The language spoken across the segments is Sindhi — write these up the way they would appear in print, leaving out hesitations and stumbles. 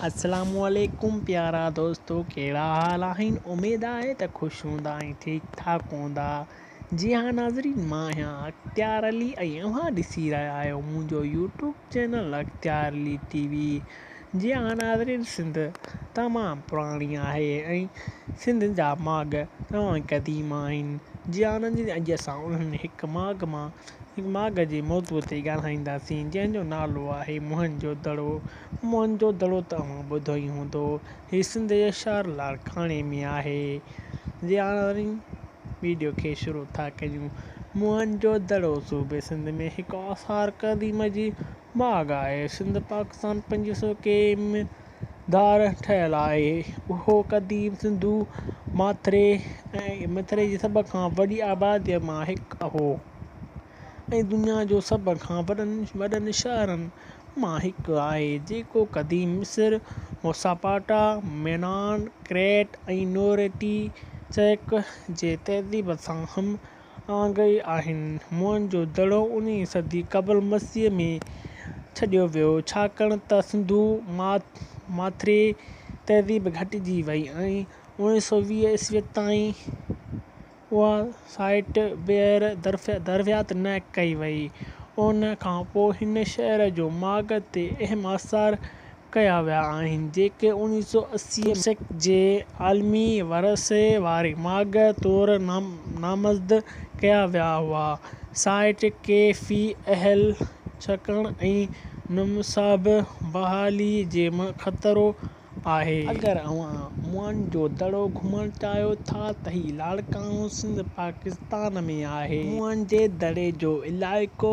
السلام عليڪم پيارا دوستو ڪهڙا حال آهن اميد آهي ته خوش هوندا ۽ ٺيڪ ٺاڪ هوندا جي ها ناظرين مان آهيان اختيار علي ۽ اوهان ڏسي رهيا آهيو منهنجو YouTube channel Ikhtiar Ali T V جي ها ناظرين سنڌ تمام پراڻي آهي ۽ سنڌ جا ماڳ تمام قديم آهن جي ها ناظرين اڄ اسان انهن هڪ ماڳ مان هڪ ماڳ جي موضوع تي ڳالهائينداسين جنهن جو نالو آهي موهن جو دڙو. موهن جو دڙو ته اوهان ٻڌو ئي هوندو. هي سنڌ جي شهر لاڙڪاڻي ۾ آهي. جي هاڻ وري ويڊيو کي شروع ٿا ڪيون. موهن جو دڙو صوبي سنڌ ۾ هڪ آثار قديمه جي ماڳ آهي. سنڌ پاڪستان 2500 ڪي ايم ڌار ٺهيل آهي. اهو قديم سنڌو ماٿري ۽ مٿري جي سڀ کان وڏي آباديء مان هڪ هو ۽ دنيا جو سڀ کان وڏن وڏن شهرن مان هڪ آهي، جيڪو قديم مصر، موساپاٽا، مينان، ڪريٽ ۽ نوريٽي چيڪ جي تهذيب سان هم آهنگ آهن. موئن جو دڙو اوڻيهين صدي قبل مسيح ۾ ڇڏيو ويو، ڇاڪاڻ ته سنڌو ماٿري تهذيب گهٽجي وئي ۽ 1920 عيسوي تائين اها سائيٽ ٻيهر دريافت نه ڪئي وئي. ان کان پوء هن شهر جو ماڳ تي اهم آثار ڪيا ويا آهن، جيڪي 1980 ۾ يونيسڪو جي عالمي ورثي واري ماڳ طور نامزد ڪيا ويا هئا. سائيٽ کي في الحال ڇڪڻ ۽ نامناسب بحالي جو خطرو آهي. اگر اوهان موئن جو دڙو گهمڻ چاهيو ٿا ته هي لاڙڪاڻو سنڌ پاڪستان ۾ آهي. موئن جي دڙي جو علائقو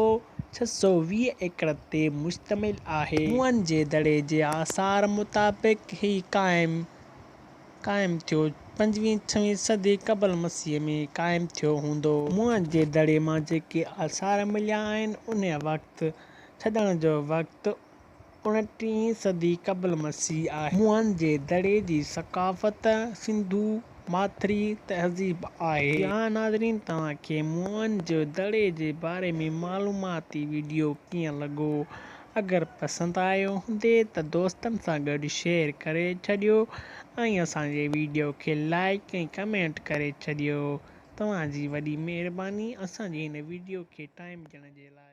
620 ايڪڙ تي مشتمل آهي. موئن جي دڙي جي آثار مطابق هي قائم قائم ٿيو پنجويهين ڇهين صدي قبل مسيح ۾ قائم ٿيو هوندو. موئن جي دڙي مان جيڪي آثار مليا آهن انهي وقت ڇڏڻ جو وقت اڻٽيهين صدي قبل مسيح آهي. موهن جي دڙي جي ثقافت سنڌو ماٿري تهذيب آهي. جي ها ناظرين توهان کي موهن جي دڙي جي باري ۾ معلوماتي ويڊيو ڪيئن لڳو اگر پسند آيو هوندي ته دوستن سان گڏ شيئر ڪري ڇڏيو ۽ اسان جي ويڊيو کي لائيڪ ۽ ڪمينٽ ڪري ڇڏيو توهان جي وڏي مهرباني اسان جي هن ويڊيو کي ٽائيم ڏيڻ جي لاء.